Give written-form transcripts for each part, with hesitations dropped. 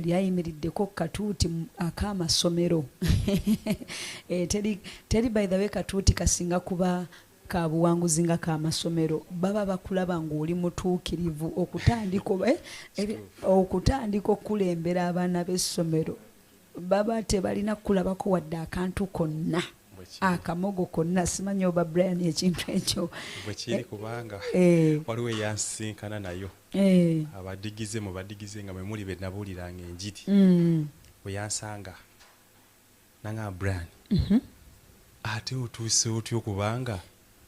Yali ayimiriddeko ku katuuti ak'amasomero. Eh, teri, teri by the way katuuti kasinga kuba ka buwanguzi nga k'amasomero. Baba bakulaba ng'oli mutuukirivu okutandika okutandika okukulembera abaana b'essomero. Baba tebalina kukulabako wadde akantu konna, akamogo konna. Simanyi oba Brian ekintu ekyo bwe kiri, kubanga waliwo eyansinkana nayo, abadigize mu badigize nga mwe muli be nabuuliranga enjiri, bwe yansanga nangamba, "Brian, ate otuuse otya?" Okubanga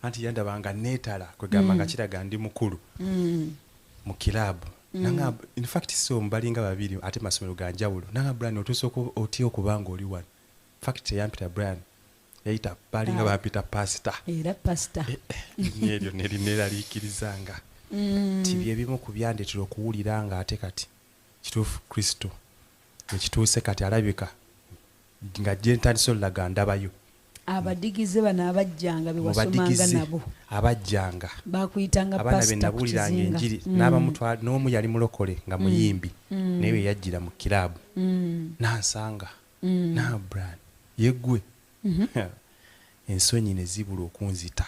anti yandaba nga neetala, kwegamba nga kiraga ndi mukulu mu kiraabu. Nangamba, in fact so balinga babiri ate masomero ga njawulo, nangamba, "Brian, otuuse otya okubanga oli wano?" Fact teyampita Brian, yayita balinga bampita pasita. Era pasita. Neryo nerineraliikirizanga ti byebimu ku byandeetera okuwulira nga ate kati kituufu Kristo ekituuse kati alabika nga gye ntandise olulaga ndabayo. Abadigize bano abajjanga be mu wasomanga badigize nabo abajjanga, bakuyitanga abaana be pasita ku nabuuliranga kizinga. enjiri, n'abamu n'omu yali mulokole nga muyimbi, naye we yajjira mu kiraabu nansanga na, "Brian, yeggwe?" Ensonyi ne zibula okunzita.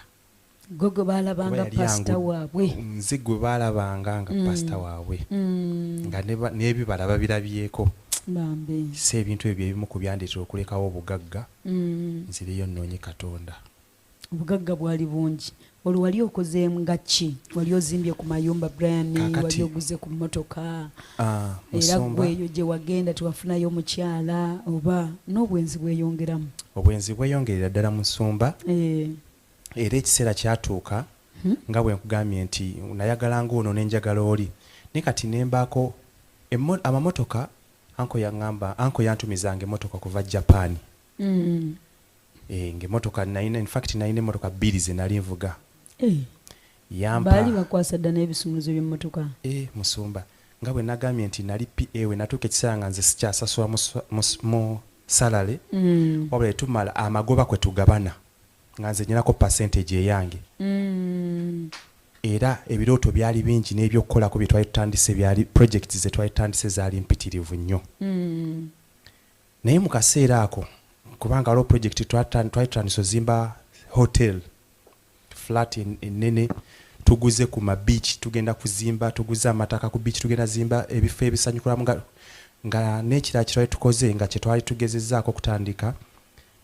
Gwe gwe Kuba baalabanga yali pasita waabwe. Nze gwe baalabanga nga pasita waabwe, nga n'ebibala babirabyeko. Bambi. Si ebintu ebyo ebimu ku byandeetera okulekawo obugagga, nzireyo nnoonye Katonda. Obugagga bwali bungi. Olwo wali okozeemu nga ki? Wali ozimbye ku mayumba, Brian? Kaakati Wali oguze ku mmotoka? Era musumba, gwe eyo gye wagenda tewafunayo omukyala oba n'obwenzi bweyongeramu? Obwenzi bweyongerera ddala, musumba. Era ekiseera kyatuuka, nga bwe nkugambye nti nayagalanga ono nenjagala oli, naye kati nembaako amamotoka. Uncle yaŋŋamba, uncle yantumizanga emmotoka kuva Japan. Ng'emmotoka nalina, in fact nalina emmotoka bbiri ze nali nvuga. Yampa. Baali bakwasa dda n'ebisumuluzo by'emmotoka? Musumba, nga bwe nagambye nti nali PA, we natuuka ekiseera nga nze sikyasasula mu salary, wabula etumala amagoba kwe tugabana nga nze nyinako percentage eyange. Era ebirooto byali bingi n'ebyokukolako bye twali tutandise, byali projects ze twali tutandise zaali mpitirivu nnyo. Naye mu kaseera ako, kubanga waliwo project twali tutandise ozimba hotel flat ennene, tuguze ku mabeach, tugenda kuzimba, tuguze amataka ku beach, tugenda zimba ebifo ebisanyukiramu, nga n'ekirala kye twali tukoze nga kye twali tugezezzaako okutandika,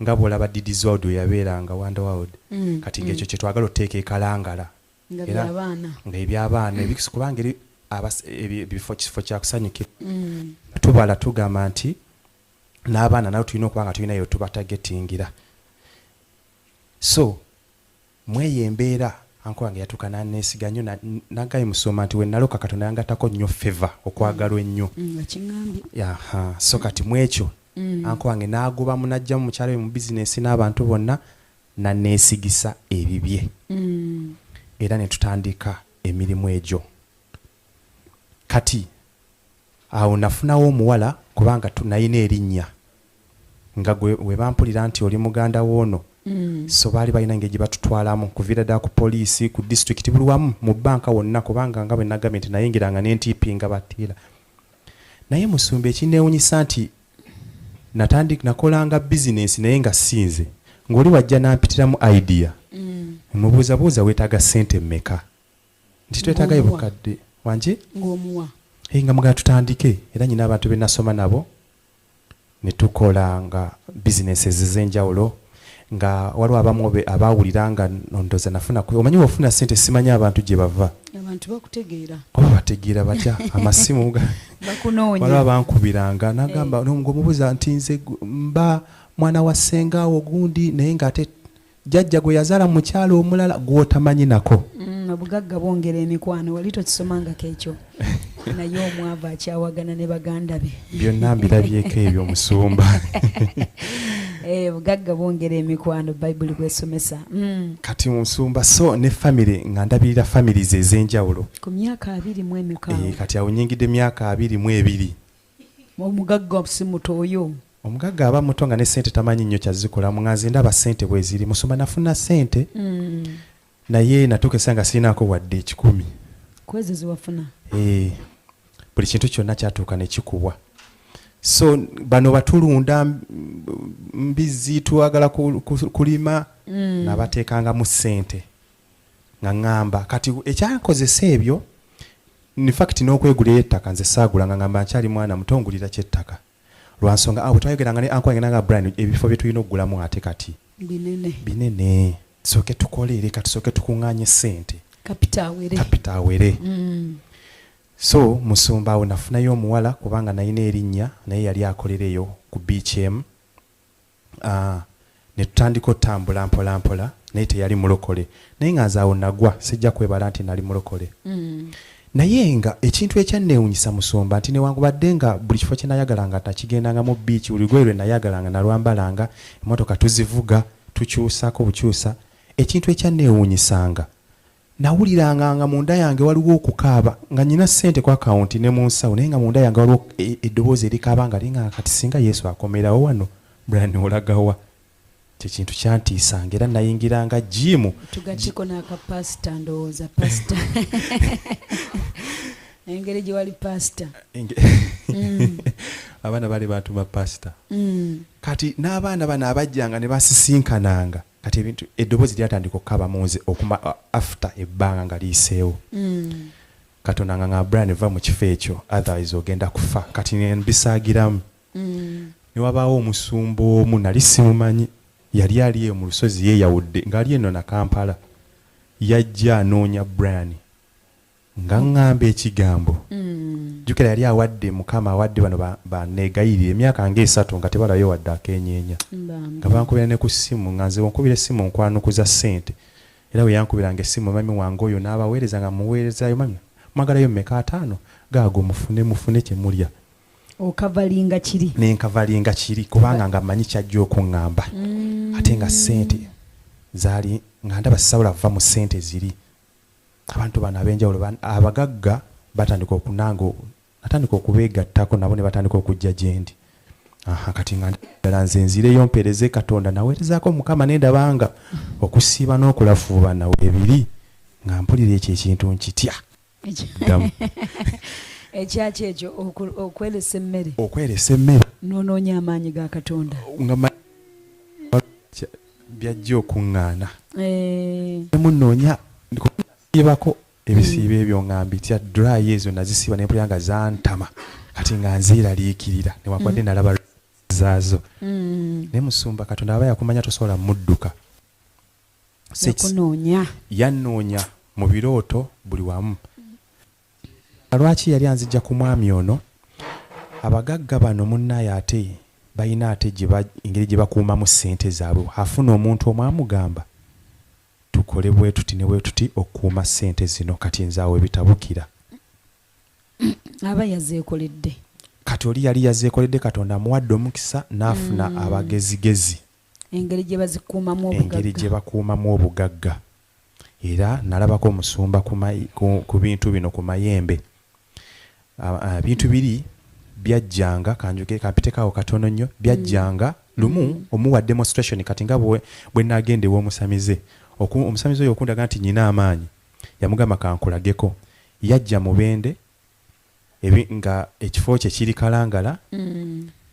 nga bw'olaba Didi's World we yabeeranga, Wonder World, kati ng'ekyo kye twagala otuteeka ekalangala. Nga Era byabaana. Nga ebyabaana kubanga eri ebifo kifo kyakusanyukira. Tubala tugamba nti n'abaana nabo tulina okuba nga tulinayo tubatagetingira. So mweyo embeera, uncle wange yatuuka naneesiga nnyo, nagaye musoma nti wenaloka Katonda yangatako nnyo favor, okwagalwa ennyo. Nga kiŋŋambye. Aha, so kati mwekyo uncle wange n'agobamu n'ajjamu mukyala we mu bizinesi n'abantu bonna, naneesigisa ebibye. Era ne tutandika emirimu egyo. Kati awo nafunawo omuwala, kubanga nalina erinnya nga gwe we bampulira nti oli muganda w'ono. So baali balina engeri gye batutwalamu kuviira ddala ku poliisi, ku disitulikiti, buli wamu, mu bbanka wonna, kubanga nga bwe nagambye nti nayingiranga nentiipinga bateera. Naye musumba, ekinneewunyisa nti natandika nakolanga bizinensi naye nga sinze, ng'oli wajja nampitiramu idea, mubuuzabuuza, "Weetaaga ssente mmeka?" Nti, "Twetaagayo Ng'omuwa. bukadde wangi." Ng'omuwa. Hey, nga mugala tutandike. Era nyina abantu be nasoma nabo ne tukola nga businesses ez'enjawulo, nga waliwo abamu abaawulira nga ndoza nafuna omanyi wofuna ssente, simanyi abantu gye bava. Abantu bakutegeera. Oba bategeera batya amasimu Bakunoonya. Waliwo abankubiranga nagamba, ng'omubuuza nti, "Nze mba mwana wa ssengaawo gundi," naye ng'ate jjajja gwe yazaala mu mukyalo omulala gw'otamanyi nako. Obugagga bwongera emikwano. Wali tokisomangako ekyo? Naye omwavu akyawagana ne baganda be. Byonna mbirabyeko ebyo, omusumba. Bugagga bwongera emikwano, Bayibuli bwesomesa. Kati musumba, so ne family nga ndabirira families ez'enjawulo. Ku myaka abiri mu emikaaga? Kati awo nyingidde myaka 22. Omugagga si muto oyo. Omugagga aba muto nga ne sente tamanyi nnyo kyazikolamu, nga nze ndaba sente bweziri. Musumba, nafuna sente, naye natuuka esaa nga sirinaako wadde 100. Kwezo zewafuna? Buli kintu kyonna kyatuuka ne kikubwa. So bano batulunda mbizzi, twagala kulima, nabateekangamu ssente nga ŋŋamba kati ekyankozesa ebyo. In fact, n'okwegulira ettaka nze saagula, nga ŋŋamba nkyali mwana muto, ngulira kyettaka lwansonga awo twayogeranga ne uncle wange nanga Brian, ebifo bye tulina okugulamu ate kati binene. Binene, tusooke tukole, leka tusooke tukuŋŋaanye ssente. Capital awere. Capital awere. So musumba, awo nafunayo omuwala kubanga nalina erinnya, naye yali akolereyo ku beach emu. Ne tutandika otambula mpola mpola, naye teyali mulokole, naye nga nze awo nagwa, sijja kwebala nti nali mulokole. Naye nga ekintu ekyanneewunyisa, musumba, nti newankubadde nga buli kifo kye nayagalanga nakigendanga mu beach, buli lugoye lwe nayagalanga nalwambalanga, emotoka tuzivuga, tukyusako bukyusa, ekintu ekyanneewunyisanga, nawuliranga nga munda yange waliwo okukaaba, nga nyina ssente ku akawunti ne mu nsawo, naye nga munda yange waliwo eddoboozi erikaaba nga linga kati singa Yesu akomerawo wano, Brian, olagawa? Kyekintu kyantiisanga era nayingiranga gym. Tugatteko n'akapasita, ndowooza pasita, engeri gye wali pasita. Abaana baali bantuma pasita. Kati n'abaana bano abajjanga ne basisinkananga, kati ebintu, eddoboozi lyatandika okukaba mu nze okuma after ebbanga nga liyiseewo. Katonda nga nga Brian, va mu kifo ekyo, otherwise ogenda kufa. Kati nembisaagiramu. Ne wabaawo omusumba omu nali simumanyi, yali ali eyo mu lusozi yeeyawudde, ng'ali eno na Kampala, yajja anoonya Brian nga ŋŋamba ekigambo. Jjukira yali awadde, Mukama awadde bano baneegayirira emyaka ng'esatu nga tebalayo wadde akenyeenya. Bambi. Nga bankubira ne ku ssimu, nga nze onkubira essimu nkwanukuza ssente, era bwe yankubiranga essimu, mami wange oyo n'abaweereza nga muweerezayo, mami mwagalayo mmeka? Ataano gaago, mufune, mufune kye mulya. Okavalinga kiri. Nenkavalinga kiri kubanga nga mmanyi kyajja okuŋŋamba, ate nga ssente zaali nga ndaba sisobola va mu ssente ziri. Abantu bano ab'enjawulo abagagga batandika okunanga, natandika okubeegattako nabo ne batandika okujja gye ndi. Aha, kati nga ddala nze nzireyo mpeereze Katonda, naweerezaako Mukama, ne ndabanga okusiiba n'okulafuubana ebiri, nga mpulira ekyo ekintu nkitya ddamu. Ekyaki ekyo, okweresa emmere? Okweresa emmere. N'onoonya amaanyi ga Katonda. Nga byajja okuŋŋaana. Eh, munoonya siibako ebisiibo ebyo nga mbitya, dry ezo nazisiiba nempulira nga zantama, kati nga nzeeraliikirira newankubadde nalaba zaazo. Naye musumba, Katonda aba yakumanya, tosobola mudduka. Yakunoonya. Yannoonya mu birooto buli wamu. Lwaki yali anzijja ku mwami ono? Abagagga bano munnaye ate balina ate engeri gye bakuumamu ssente zaabwe. Afuna omuntu omu amugamba tukole bwe tuti ne bwe tuti okukuuma ssente zino. Kati nze awo ebitabukira. Aba yazeekoledde. Kati oli yali yazeekoledde, Katonda amuwadde omukisa n'afuna abagezigezi. Engeri gye bazikuumamu engeri gye obugagga. Bakuumamu obugagga. Era nalabako omusumba ku bintu bino ku mayembe. Bintu biri byajjanga, kanjuke kampitekawo katono nnyo, byajjanga lumu omuwa demonstration. Kati nga bwe nagenda ew'omusamize, omusamize oyo okundaga nti nyina amaanyi, yamugamba kankulageko. Yajja Mubende nga ekifo kye kiri Kalangala,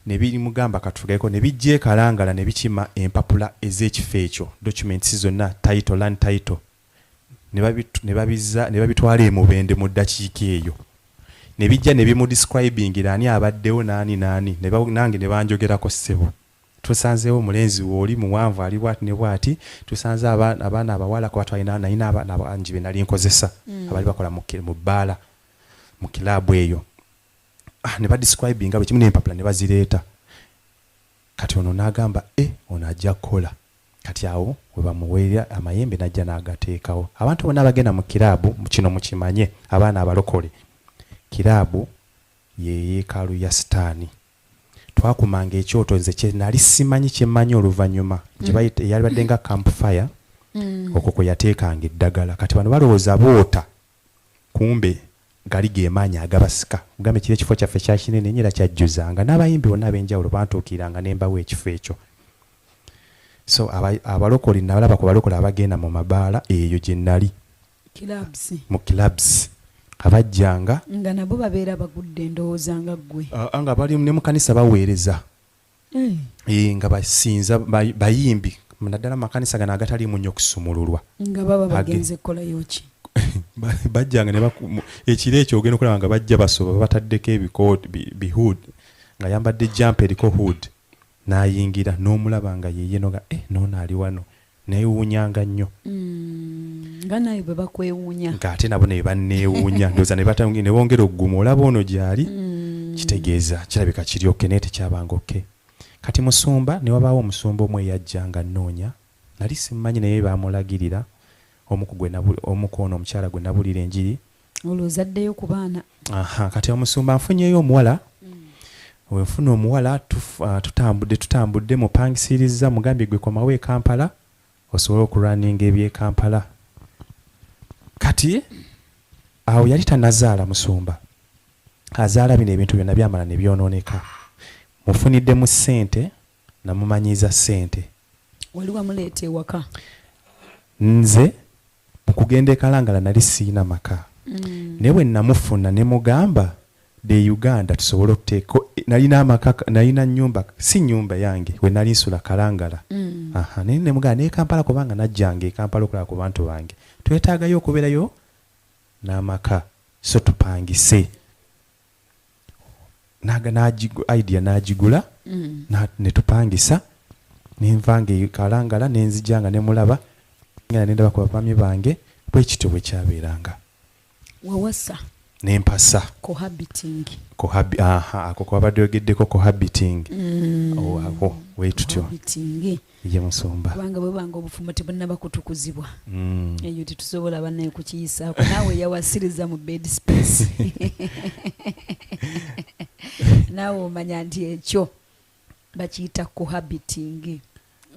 ne bimugamba katugeko, ne bijja e Kalangala ne bikima empapula ez'ekifo ekyo, documents zonna, title, land title, ne babizza ne babitwala e Mubende mu ddakiika eyo, ne bijja ne bimudescribingira ani abaddewo n'ani n'ani, nange ne banjogerako, ssebo tusanzeewo omulenzi wooli muwanvu ali bwati ne bwati, tusanze abaana abawala, kuba twalina, nalina abaana bangi be nali nkozesa abaali bakola mu bbaala, mu kilaabu eyo. Ah, ne badescribinga buli kimu n'empapula ne bazireeta. Kati ono n'agamba, e ono ajja kukola. Kati awo we bamuweerera amayembe n'ajja n'agateekawo. Abantu bonna abagenda mu kiraabu, kino mukimanye, abaana abalokole, kiraabu ye yeekaalu ya Sitaani. Twakumanga ekyoto, nze kye nali simanyi, kyemmanyi oluvannyuma, gye bayita eyalibadde nga campfire, okwo kwe yateekanga eddagala. Kati bano balowooza boota, kumbe gali ge maanyi agabasika. Kugambe kiri ekifo kyaffe kyakinene nnyo era kyajjuzanga n'abayimbi bonna ab'enjawulo bantuukiranga ne mbawa ekifo ekyo. So abalokole, nalaba ku balokole abagenda mu mabaala eyo gye nali. Clubs. Mu clubs. Abajjanga nga nabo babeera bagudde endowooza nga ggwe. Nga bali ne mu kanisa baweereza. Nga basinza bayimbi naddala mu makanisa gano agataliimu nnyo kusumululwa. Nga baba bagenze kukolayo ki? Bajjanga ne ekiro ekyo ogenda okulaba nga bajja basoba bataddeko ebikooti bi hood, nga yambadde jumper eriko hood, n'ayingira n'omulaba nga yeye noga noono ali wano, neewuunyanga nnyo. Nga naye bwe bakwewuunya. Ng'ate nabo ne banneewuunya, ndowooza ne bongera okuguma, olaba ono gy'ali, kitegeeza kirabika kiri okay, naye tekyabanga okay. Kati musumba ne wabaawo omusumba omu eyajja nga nnoonya, nali simmanyi naye baamulagirira, omu ku ono omukyala gwe nabulira enjiri. Olwo ozaddeyo ku baana. Aha, kati omusumba nfunyeeyo omuwala. We nfuna omuwala, tutambudde, mupangisirizza, mugambye gwe komawo e Kampala osobola okulwaninga eby'e Kampala. Kati awo yali tannazaala musumba, azaala bino ebintu byonna byamala ne byonooneka. Mufuniddemu ssente, namumanyiiza ssente. Wali wamuleeta ewaka? Nze mu kugenda e Kalangala nali siyina maka. Naye bwe namufuna ne mugamba de Uganda tusobole okuteeka, nalina amaka, nalina nnyumba, si nnyumba yange we nali nsula Kalangala. Aha, naye ne mugamba ne Kampala kubanga najjanga e Kampala okulaba ku bantu bange. Twetaagayo okubeerayo n'amaka, so tupangise. Idea n'agigula, ne tupangisa, ne nvanga e Kalangala ne nzija nga ne mulaba, ngenda ne ndaba ku baami bange, bwe kityo bwe kyabeeranga. Wawasa? Ne mpasa. Cohabiting. Aha, ako kwabadde oyogeddeko cohabiting. Oh, ako bwe tutyo. Cohabiting. Ye musumba. Kubanga bwe banga obufumbo tebunnaba kutukuzibwa. Eyo tetusobola bannaye kukiyisaako. Naawe yawasiriza mu bed space. Naawe omanya nti ekyo bakiyita cohabiting.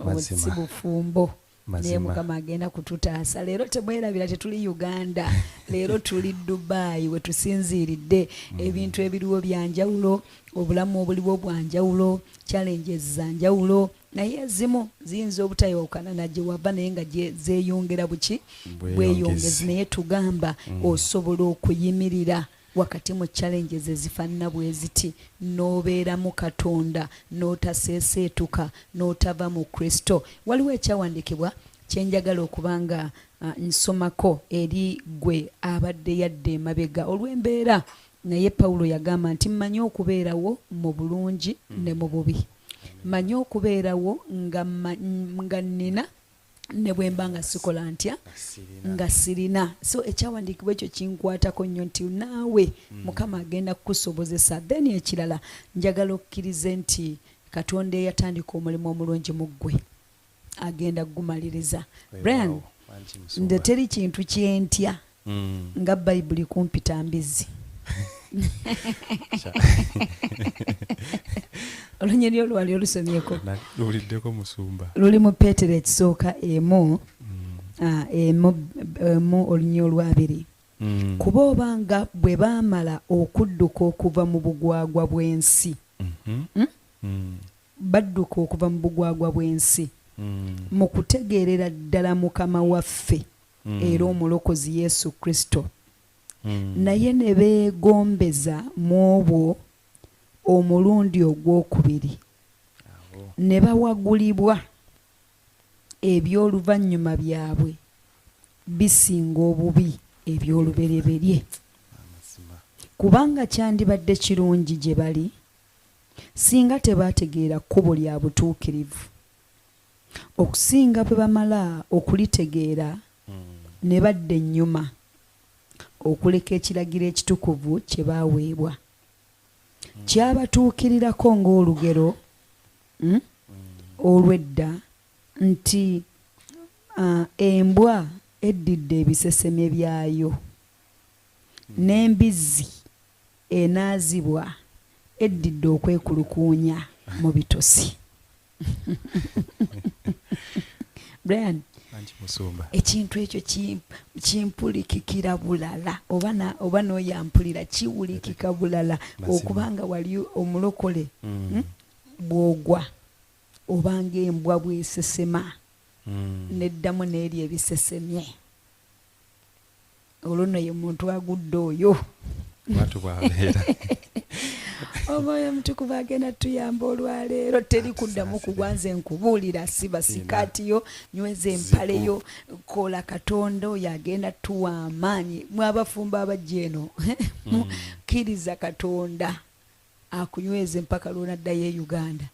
Mazima. Si bufumbo. Mazima. Naye Mukama agenda kututaasa. Leero temwerabira tetuli Uganda, leero tuli Dubai we tusinziiridde. Ebintu ebiriwo bya njawulo, obulamu obuliwo bwa njawulo, challenges za njawulo, naye ezimu ziyinza obutayawukana na gye wava, naye nga zeeyongera buki? Bweyongezi. Bweyongezi. Naye tugamba osobola okuyimirira wakati mu challenges ezifaanana bwe ziti, n'obeeramu Katonda, n'otaseeseetuka, n'otava mu Kristo. Waliwo ekyawandiikibwa kye njagala okuba nga nsomako eri ggwe abadde yadda emabega olw'embeera, naye Pawulo yagamba nti mmanyi okubeerawo mu bulungi ne mu bubi. Mmanyi okubeerawo nga nnina ne bwe mba nga sikola ntya, nga sirina. So ekyawandiikibwa ekyo kinkwatako nnyo nti naawe Mukama agenda kukusobozesa. Then ekirala njagala okkirize nti Katonda eyatandika omulimu omulungi mu ggwe agenda kugumaliriza. Brian, nze teri kintu kye ntya nga Bayibuli kumpita mbizzi. Olunyiriri olwali olusomyeko? Luwuliddeko musumba. Luli mu Peetero ekisooka emu olunyiriri olwabiri. Kuba obanga bwe baamala okudduka okuva mu bugwagwa bw'ensi. Badduka okuva mu bugwagwa bw'ensi. Mu kutegeerera ddala Mukama waffe era Omulokozi Yesu Kristo. Naye ne beegombeza mu obwo omulundi ogwokubiri. Ne bawagulibwa eby'oluvannyuma byabwe bisinga obubi eby'olubereberye. Kubanga kyandibadde kirungi gye bali singa tebaategeera kkubo lya butuukirivu, okusinga bwe bamala okulitegeera ne badda ennyuma okuleka ekiragiro ekitukuvu kye baaweebwa. Kyabatuukirirako ng'olugero olw'edda nti embwa eddidde ebisesemye byayo, n'embizzi enaazibwa eddidde okwekulukuunya mu bitosi. Brian, ekintu ekyo kimpulikikira bulala, oba n'oyampulira kiwulikika bulala, okubanga wali omulokole, bw'ogwa obanga embwa bw'esesema, neddamu n'eri ebisesemye. Olwo nno ye muntu agudde oyo. Bwatu bwabeera. Omwoyo Omutukuvu agenda tuyamba olwaleero, teri kuddamu kugwa. Nze nkubuulira, siba sikaati yo, nyweza empale yo, kola. Katonda oyo agenda tuwa amaanyi. Mwabafumbo abajja eno, kkiriza Katonda akunyweze mpaka lwonaddayo e Uganda.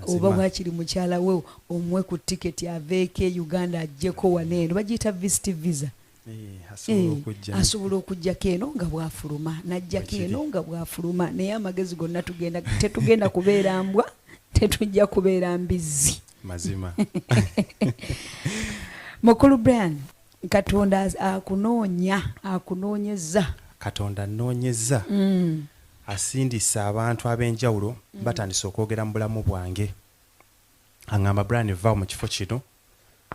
Oba bwakiri mukyala we omuwe ku tiketi aveeko e Uganda ajjeko wano eno, bagiyita visit visa. Asobola okujjako eno nga bwafuluma, najjako eno nga bwafuluma. Naye amagezi gonna tugenda, tetugenda kubeera mbwa, tetujja kubeera mbizzi. Mazima. Mukulu Brian, Katonda akunoonya, akunoonyeza. Katonda annoonyeza. Asindise abantu ab'enjawulo, batandise okwogera mu bulamu bwange. Aŋŋamba, "Brian, va mu kifo kino.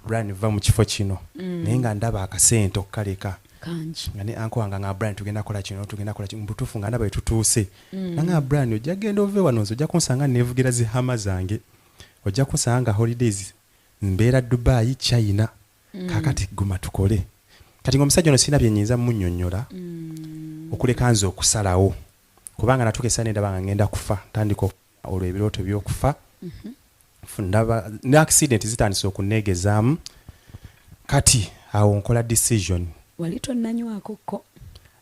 Brian, va mu kifo kino." Naye nga ndaba akasente okukaleka kangi. Nga ne uncle wange nga, "Brian, tugenda kukola kino, tugenda kukola kino." Mubutuufu nga ndaba wetutuuse. Nanga, "Brian, ojja genda ove wano, nze ojja kunsanga neevugira zi Hummer zange, ojja kunsanga nga holidays mbeera Dubai, China. Kakati guma tukole." Kati nga omusajja ono sirina bye nyinza munnyonnyola okuleka nze okusalawo, kubanga natuuka esaa nendaba nga ngenda kufa. Ntandika olwo ebirooto by'okufa. Ndaba ne accident zitandise okuneegezaamu. Kati awo nkola decision. Wali tonnanywako ko?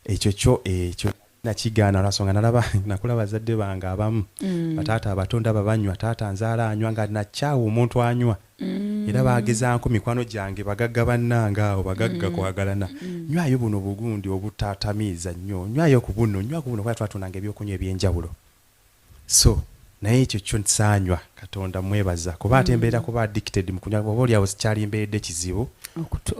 Ekyo kyo, ekyo nakigaana lwansonga nalaba, nakula bazadde bange abamu, bataata abato ndaba banywa, taata nzaala anywa, nga nakyawa omuntu anywa. Era bagezaako mikwano gyange bagagga bannange awo, bagagga kwagalana, "Nywayo buno bugundi obutatamiiza nnyo, nywayo ku buno, nywa ku buno," kuba twatundanga ebyokunywa ebyenjawulo. So naye ekyo kyo saanywa. Katonda mwebaza kuba ate mbeera kuba addicted mu kunywa, oba oliawo kyali mbeeredde kizibu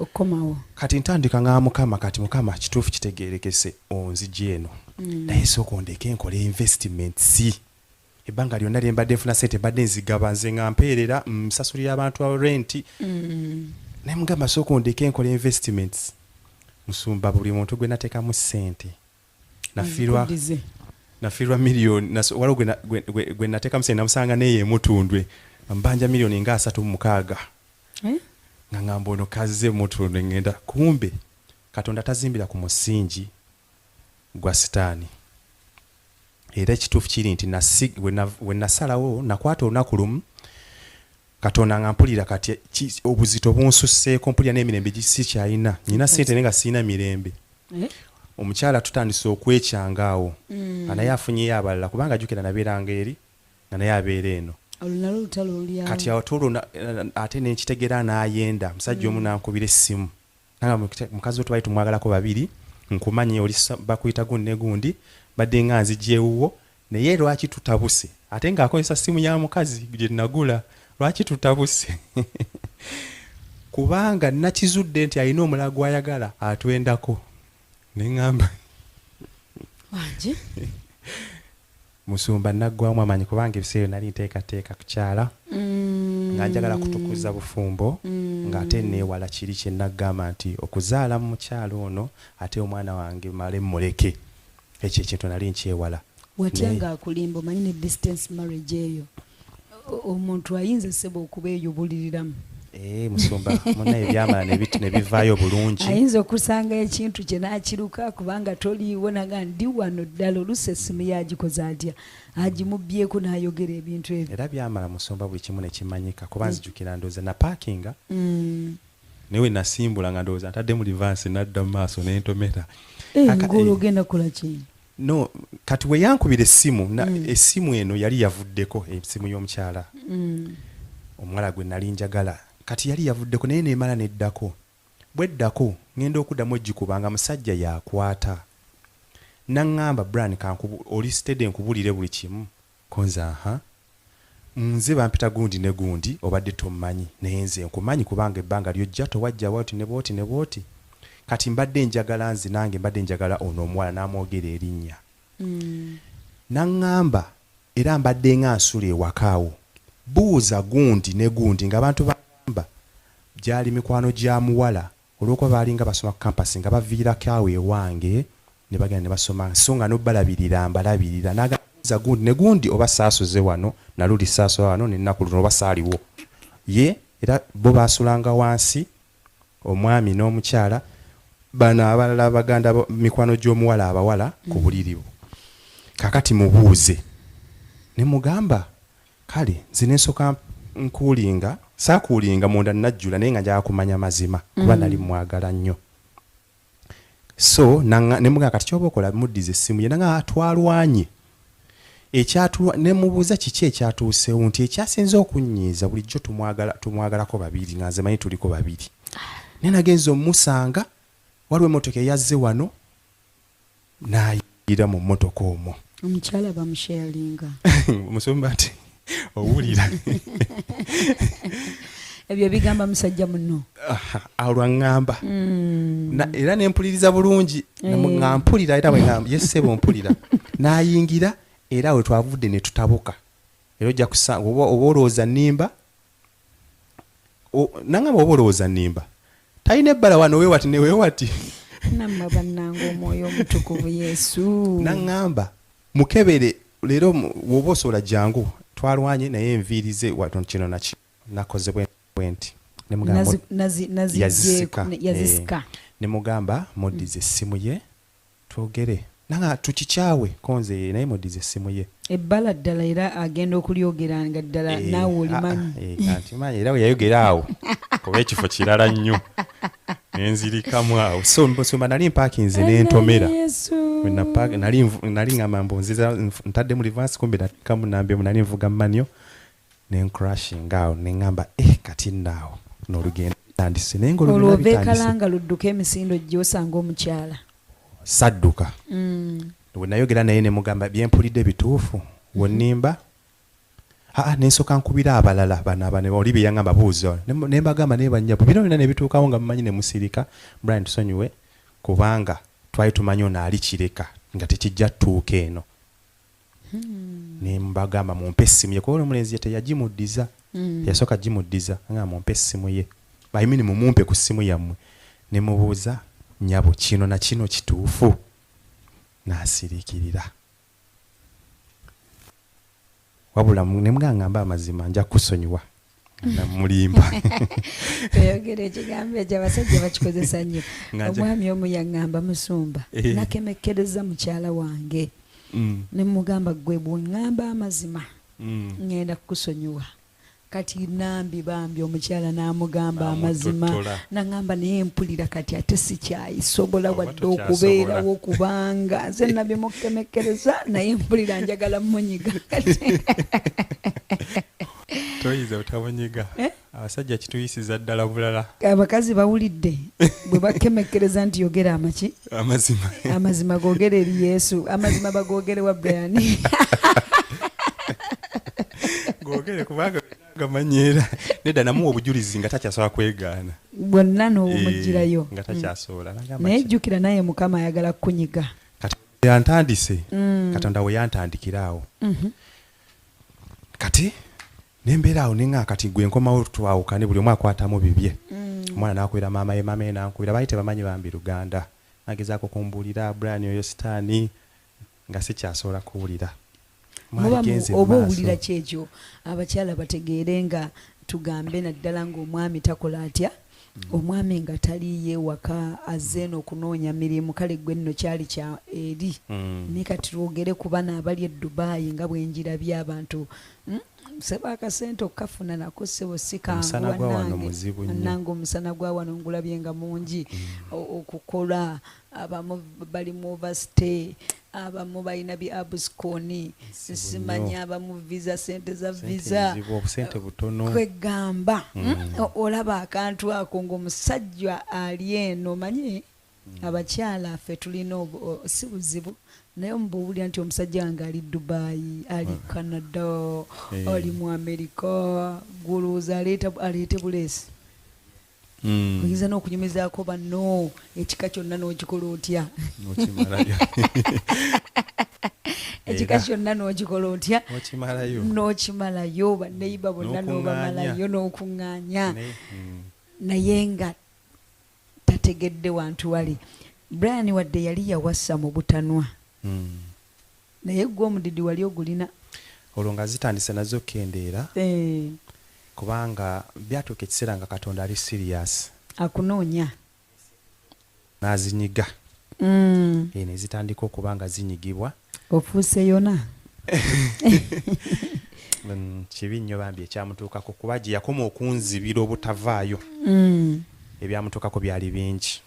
okukomawo. Kati ntandika nga, "Mukama, kati Mukama, kituufu kitegerekese onzija eno, naye sooka ondeke nkole investments. Ebbanga lyonna lye mbadde nfuna sente mbadde nzigaba nze nga mpeerera nsasulira abantu renti, naye mugamba sooka ondeke nkole investments." Musumba, buli muntu gwe nateekamu ssente nafiirwa. Azikuddize. Nafiirwa miliyoni. Waliwo gwe nateekamu sente, namusanga neyo emutundwe mbanja miliyoni nga 36. Eh? Nga ngamba ono kazze mutundwe ngenda. Kumbe Katonda tazimbira ku musingi gwa sitaani. Era ekituufu kiri nti we nasalawo, nakwata olunaku lumu Katonda nga mpulira kati obuzito bunsusseeko, mpulira n'emirembe sikyalina. Nyina sente naye nga sirina mirembe. Eh? Omukyala tutandise okwekyanga awo nga naye afunyeyo abalala, kubanga jjukira nabeeranga eri nga naye abeera eno. Olwo nalwo lutalo olulyawo. Kati awo tolwo ate nenkitegeera n'ayenda musajja omu, nankubira essimu nanga, "Mukazi we tubali tumwagalako babiri, nkumanyi oli bakuyita gundi ne gundi, badde nga nzija ewuwo, naye lwaki tutabuse?" Ate ng'akozesa simu ya mukazi gye nagula. "Lwaki tutabuse? Kubanga nakizudde nti alina omulala gw'ayagala atwendako." Neŋŋamba, Wangi. Musumba, naggwamu amaanyi kubanga ebiseera nali nteekateeka kukyala nga njagala kutukuza bufumbo, ng'ate neewala kiri kye naggamba nti okuzaala mu mukyalo ono ate omwana wange male mmuleke. Ekyo ekintu nali nkyewala. Watya ng'akulimba? Omanyi ne distance marriage eyo, omuntu ayinza sebo okuba eyo buliriramu. Eh, musumba, munaye byamala ne bivaayo bulungi. Ayinza okusanga ekintu kye n'akiruka kubanga toliiwo, naga ndi wano ddala. Oluusi essimu yagikoze atya, agimubbyeko n'ayogera ebintu ebyo. Era byamala, musumba, buli kimu ne kimanyika, kuba nzijukira ndowooza napaakinga, naye we nasimbula nga ndowooza ntadde mu reverse, nadda mu maaso nentomera. Eh, ng'olwo ogenda kukola ki? No, kati we yankubira essimu essimu eno yali yavuddeko, essimu y'omukyala omuwala gwe nali njagala. Kati yali yavuddeko naye nemala neddako. Bweddako ŋŋenda okuddamu ogikuba nga musajja yakwata. Naŋŋamba, "Brian, kankubu oli steady, nkubulire buli kimu." Konze, "Aha, nze bampita gundi ne gundi, obadde tommanyi, naye nze nkumanyi kubanga ebbanga lyojja towajja bwoti ne bwoti ne bwoti. Kati mbadde njagala, nze nange mbadde njagala ono omuwala." N'amwogera erinnya. Naŋŋamba, "Era mbadde nga nsula ewakaawo, buuza gundi ne gundi." Ng'abantu bagamba gyali mikwano gya muwala, olw'okuba baalinga basoma ku campus, nga baviirako awo ewange ne bagenda ne basoma, so nga nobalabirira mbalabirira. N'agamba, "Gundi ne gundi, oba saasuze wano naluli saasula wano nennaku luno, oba saaliwo ye." Era bo baasulanga wansi, omwami n'omukyala. Bano abalala baganda mikwano gy'omuwala abawala ku buliri bwo. Kakati mubuuze. Ne mugamba, kale nze ne nsooka nkuulinga, saakuulinga munda najjula naye nga njagala kumanya mazima kuba nali mmwagala nnyo. So ne mugamba kati ky'oba okola muddize essimu ye nangamba twalwanye. Ekyatulwa ne mubuuza kiki ekyatuuseewo nti ekyasinze okunnyiiza bulijjo tumwagala tumwagalako babiri nga nze manyi tuliko babiri. Naye nagenze omusanga waliwo emmotoka eyazze wano n'ayingira mu mmotoka omwo. Omukyala bamusharinga. Musumba nti owulira. Ebyo bigamba musajja muno. Olwaŋŋamba. Era ne mpuliriza bulungi. Nga mpulira era bwe ŋŋamba ye ssebo mpulira. N'ayingira era we twavudde ne tutabuka. Era ojja kusanga oba olowooza nnimba nangamba oba olowooza nnimba. Talina ebbala wano weewati ne weewati. Nammwe bannange omwoyo omutukuvu Yesu. Naŋŋamba mukebere leero bw'oba osobola jangu twalwanye naye enviiri ze wano kino na kino nakoze bwe nti. Ne mugamba yazisika. Yazisika. Ne mugamba muddize essimu ye twogere. Nanga tukikyawe ko nze naye muddize essimu ye. Ebbala ddala era agenda okulyogera nga ddala naawe olimanyi. Nga ntimanyi era bwe yayogera awo kuba ekifo kirala nnyo. Ne nzirikamu awo. So nsumba nali mpaakinze ne ntomera. Nali ngamba mbu nziza ntaddemu reverse kumbe nateekamu nambye nali nvuga manual ne ncrashinga awo ne ngamba kati nno awo n'olugendo lutandise naye ng'olugendo Olwo ova e Kalanga ludduka emisindo gy'osanga omukyala. Sadduka. Bwe nayogera naye ne mugamba bye mpulidde bituufu wonnimba aa ne nsooka nkubira abalala bano abano oli bye yaŋŋamba buuza ne mbagamba naye bannyabo bino byonna ne bituukawo nga mumanyi ne musirika Brian tusonyiwe kubanga twali tumanyi ono ali Kireka nga tekijja ttuuka eno. Ne mbagamba mumpe essimu ye kuba omulenzi ye teyagimuddiza teyasooka gimuddiza nga mumpe essimu ye I mean mumumpe ku ssimu yammwe ne mubuuza nnyabo kino na kino kituufu n'asiriikirira. Wabula ne mugamba ngamba amazima nja kukusonyiwa namulimba. Toyogera ekigambo ekyo abasajja bakikozesa nnyo. Omwami omu yaŋŋamba musumba nakemekkereza mukyala wange ne mugamba ggwe bw'oŋŋamba amazima ŋŋenda kukusonyiwa. Kati Nambi bambi omukyala n'amugamba amazima n'aŋŋamba naye mpulira kati ate sikyayisobola wadde okubeerawo kubanga nze nabimukemekkereza naye mpulira njagala mmunyiga kati. Toyinza butamunyiga. Abasajja kituyisiza ddala bulala. Abakazi bawulidde bwe bakemekkereza nti yogera amaki? Amazima. Amazima googere eri Yesu. Amazima bagoogere wa Brian? Googere kubanga gamanyi era. Nedda namuwa obujulizi nga takyasobola kwegaana. Bwonna n'obumuggyirayo. Nga takyasobola. Naye jjukira naye Mukama ayagala kukunyiga. Kati yantandise. Katonda we yantandikira awo. Kati nembeera awo nenga kati gwe nkomawo twawukane buli omu akwatamu bibye. Omwana n'akubira maama ye, maama ye n'ankubira baali tebamanyi bambi Luganda. Nagezaako kumbuulira Brian oyo sitaani nga sikyasobola kuwulira. Oba owulira ki ekyo abakyala bategeere nga tugambe naddala ng'omwami takola atya omwami nga taliiyo ewaka azze eno okunoonya mirimu kale ggwe nno kyali kya eri naye kati twogere ku bano abali e Dubai nga bwe njirabye abantu ssebo akasente okukafuna nako ssebo si kangu bannange bannange omusana gwa wano ngulabye nga mungi okukola abamu bali mu overstay abamu balina bi abscon simanyi abamu visa sente za visa kwegamba olaba akantu ako ng'omusajja ali eno omanyi abakyala ffe tulina si buzibu naye mbuwulira nti omusajja wange ali Dubai ali Canada ali mu America gw'olowooza aleete buleesi. Oyinza n'okunyumizaako banno ekika kyonna n'okikola otya? N'okimalayo. Ekika kyonna n'okikola otya? N'okimalayo. N'okimalayo banneyiba bonna n'obamalayo n'okuŋŋaanya. Naye nga tategedde wantu wali. Brian wadde yali yawasa mu butanwa. Naye gwe omudidi wali ogulina? Olwo nga zitandise nazo okukendeera kubanga byatuuka ekiseera nga Katonda ali serious. Akunoonya. N'azinyiga. Ne zitandika okuba nga zinyigibwa. Ofuuse yona. Kibi nnyo bambi ekyamutuukako, kuba gye yakoma okunzibira obutavaayo, ebyamutuukako byali bingi.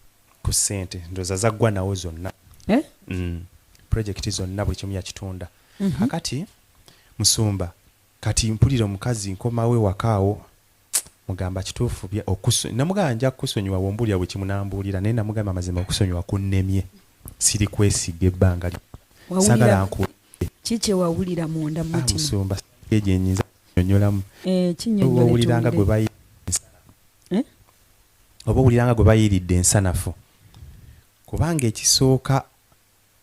Ku ssente ndowooza zaggwa nawo zonna. Eh? Projekiti zonna, buli kimu yakitunda. Kakati musumba, kati mpulira omukazi, nkomawo ewakaawo, mugamba kituufu namugamba nja kukusonyiwa bwombuulira bwe kimunambuulira, naye namugamba amazima, okusonyiwa kunnemye, siri kwesiga ebbanga saagala nku Ki kye wawulira munda mu Ah, mutima? Musumba, egyo enyinza nyonyolamu. Eh, Oba kinnyonnyole. owuliranga gwe Tuwulire. Eh? Oba owuliranga gwe bayiridde ensanafu, kubanga ekisooka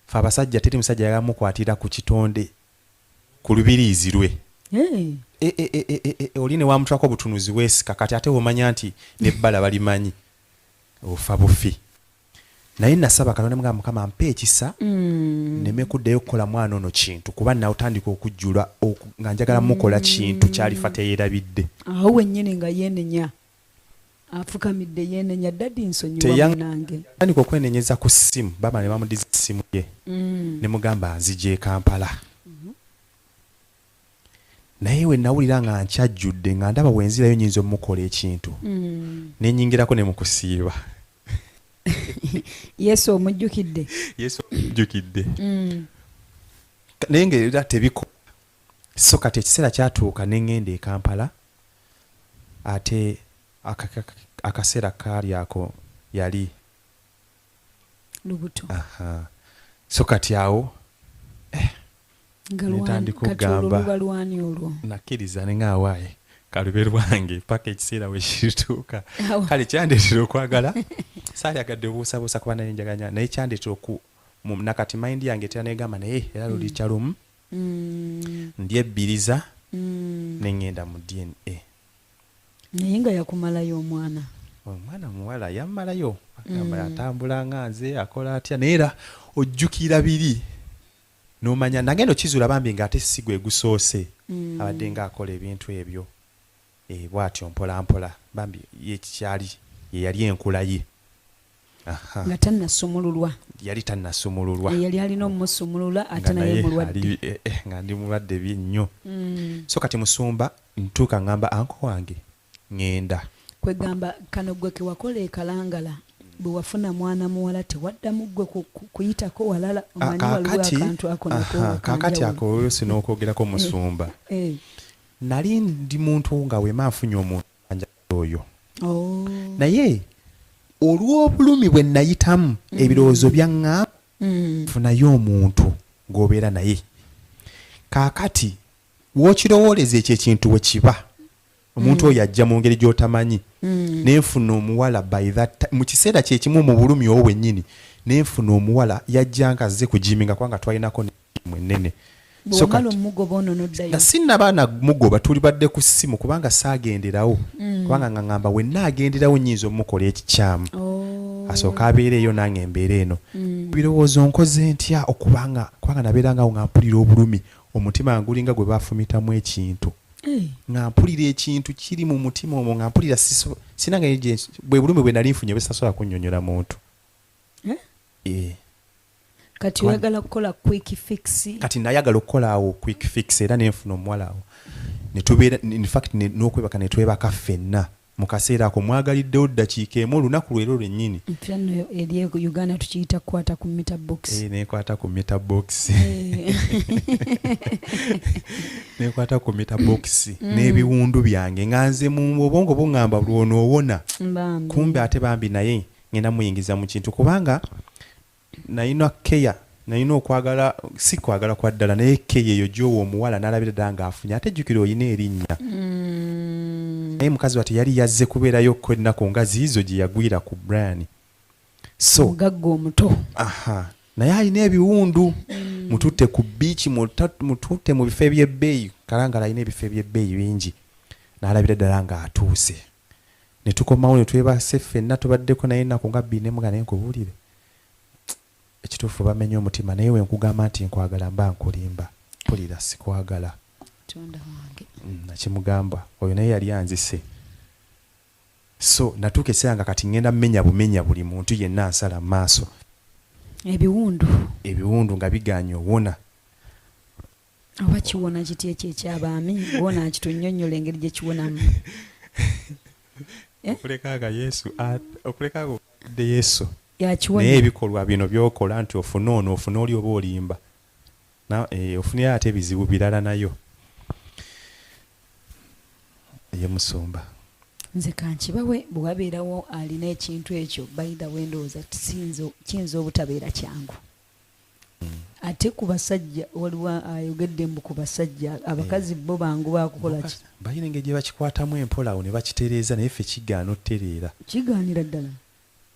fe abasajja teri musajja yagala mukwatira ku kitonde, ku lubiriizi lwe. Eh, E, oli ne wamutwako obutunuzi weesika. Kati ate womanya nti nebbala balimanyi, ofa bufi. Naye nasaba Katonda, mugamba, Mukama, mpa ekisa nneme kuddayo kukola mwana ono kintu, kuba nawutandika okujjula nga njagala mukola kintu kyalifa teyerabidde. Awo wennyini nga yeenenya, afukamidde yeenenya, "Daddy, nsonyiwa munange." Tandika okwenenyeza ku ssimu, baba ne bamudiza essimu ye. Ne mugamba nzija e Kampala, naye we nawulira nga nkyajjudde, nga ndaba wenzirayo nyinza omukola ekintu, nenyingirako ne mukusiiba. Yesu omujjukidde. Yesu omujjukidde. Naye nga era tebikola. So kati ekiseera kyatuuka ne ŋŋenda e Kampala, ate akaseera kaali ako yali Lubuto. Aha. So kati awo Nga nentandika kati olwo okugamba. Luba lwani olwo? Nakkiriza ne ngaawaaye kalube lwange paka ekiseera we kirituuka. Awo. Kale kyandeetera okwagala, saalyagadde buusabuusa kuba naye njaganya, naye kyandeetera oku nakati mind yange etera negamba, naye era lulikya lumu ndyebbiriza ne ŋŋenda mu DNA. Naye nga yakumalayo omwana. Omwana muwala yammalayo, agamba yatambula nga nze, akola atya, naye era ojjukira biri n'omanya nagenda okizuula bambi ng'ate si gwe gusoose. Abadde ng'akola ebintu ebyo. Bw'atyo mpola mpola bambi ye kyali ye yali enkula ye. Aha. Nga tannasumululwa. Yali tannasumululwa. Yali alina omusumulula ate Nga naye naye mulwadde. Nga ndi mulwadde bi nnyo. So kati musumba, ntuuka ŋŋamba uncle wange ŋŋenda. Kwegamba kano gwe kewakola ekalangala, bwe wafuna mwana muwala tewaddamu gwe kuyitako walala? Ah, Omanyi waliwo kaakati akantu ako nako aha, kaakati akanjawulo. ako oluusi n'okwogerako musumba. Nali ndi muntu nga wema nfunye omuntu anjagala oyo, naye olw'obulumi bwe nayitamu, ebirowoozo byaŋŋamba, funayo omuntu gw'obeera naye. Kaakati w'okirowooleza ekyo ekintu we kiba, omuntu oyo ajja mu ngeri gy'otamanyi. Nenfuna omuwala by that mu kiseera kyekimu, mu bulumi obwo bwennyini, nenfuna omuwala yajja nga azze kujiminga, kubanga twalinako ne ennene. Bwe So wamala kati omugoba ono n'oddayo? Na sinnaba namugoba, tuli badde ku ssimu, kubanga saagenderawo, kubanga nga ŋŋamba wenna agenderawo nnyinza omukola ekikyamu. Asooka abeera eyo, nange embeera eno. Birowoozo nkoze ntya okubanga, kubanga nabeerangawo nga mpulira obulumi, omutima nga gulinga gwe baafumitamu ekintu, nga mpulira ekintu kiri mu mutima omwo, nga mpulira sina ngeri bwe bulumi bwe nali nfunye bwe kunnyonnyola muntu. Eh? Eh. Kati oyagala kukola quick fix. Kati nayagala okukola awo quick fix, era nenfuna omuwala awo netubeera, in fact n'okwebaka netwebaka ffenna mu kaseera ako mwagaliddewo ddakiika emu olunaku lwero lwennyini. Nfira nno eri e Uganda tukiyita kukwata ku meter box. Eh, nekwata ku meter box. Nekwata ku meter box n'ebiwundu byange, nga nze mu obwongo buŋŋamba lwonoowona. Bambi. Kumbe ate bambi naye ngenda muyingiza mu kintu, kubanga nalina keya, nalina okwagala, si kwagala kwa ddala, naye keya eyo gyowa omuwala n'alabira ddala ng'afunye, ate jjukira oyina erinnya. Naye mukazi wate yali yazze kubeerayokko ennaku nga ziizo gye yagwira ku Brian, so Omugagga omuto. Aha, naye alina ebiwundu, mututte ku biiki, mututte mu bifo ebyebbeeyi, Kalangala alina ebifo ebyebbeeyi bingi, n'alabira ddala ng'atuuse. Ne tukomawo ne twebase ffenna, tubaddeko naye ennaku nga 2, nemuga naye nkubuulire ekituufu, bamenye omutima, naye we nkugamba nti nkwagala mba nkulimba, mpulira sikwagala. Tonda wange. Nakimugamba oyo naye yali anzise. So natuuka ekiseera nga kati ngenda mmenya bumenya buli muntu yenna ansala mu maaso. Ebiwundu. Ebiwundu nga bigaanye owona. Oba kiwona kiti ekyo ekyabaami? Gwona kitunnyonnyola engeri gye kiwonamu. Eh? Okuleka nga Yesu, okuleka nga okadde Yesu. Yakiwonya. Naye ebikolwa bino by'okola nti ofune ono, ofune oli, oba olimba. Na, ofunirayo ate ebizibu birala nayo. Ye musumba. Nze kankibawe, bwe wabeerawo alina ekintu ekyo, by the way, ndowooza kiyinza obutabeera kyangu. Ate ku basajja waliwo ayogedde mbu ku basajja, abakazi bo bangu bakukola ki? Balina engeri gye bakikwatamu empola awo ne bakitereeza, naye ffe kigaana otereera. Kigaanira ddala.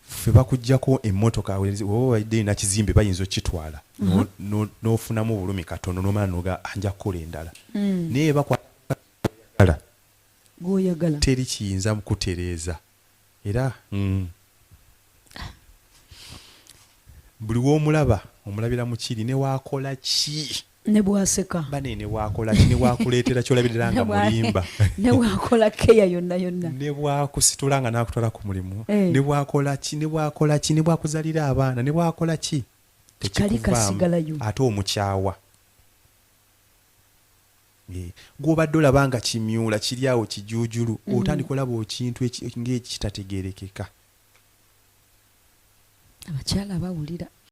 Ffe bakuggyako emmotoka, oba obadde erina kizimbe, bayinza okukitwala, n'ofunamu obulumi katono, n'omala noga, "Ah, nja kukola endala." Naye bakwata Gw'oyagala. Teri kiyinza kutereeza era buli w'omulaba omulabira mu kiri, ne waakola ki. Ne bw'aseka. Bane, ne waakola ki, ne waakuleetera kyolabirira nga mulimba. Ne bw'akola keya yonna yonna. Ne bwakusitula nga n'akutwala ku mulimu. Ne bwakola ki, ne bwakola ki, ne bwakuzalira abaana, ne bwakola ki, Kali tekikuvaamu. Kasigalayo. Ate omukyawa. Gw'obadde olaba nga kimyula kiri awo kijuujulu, otandika olaba ekintu ng'ekitategeerekeka. Abakyala bawulira.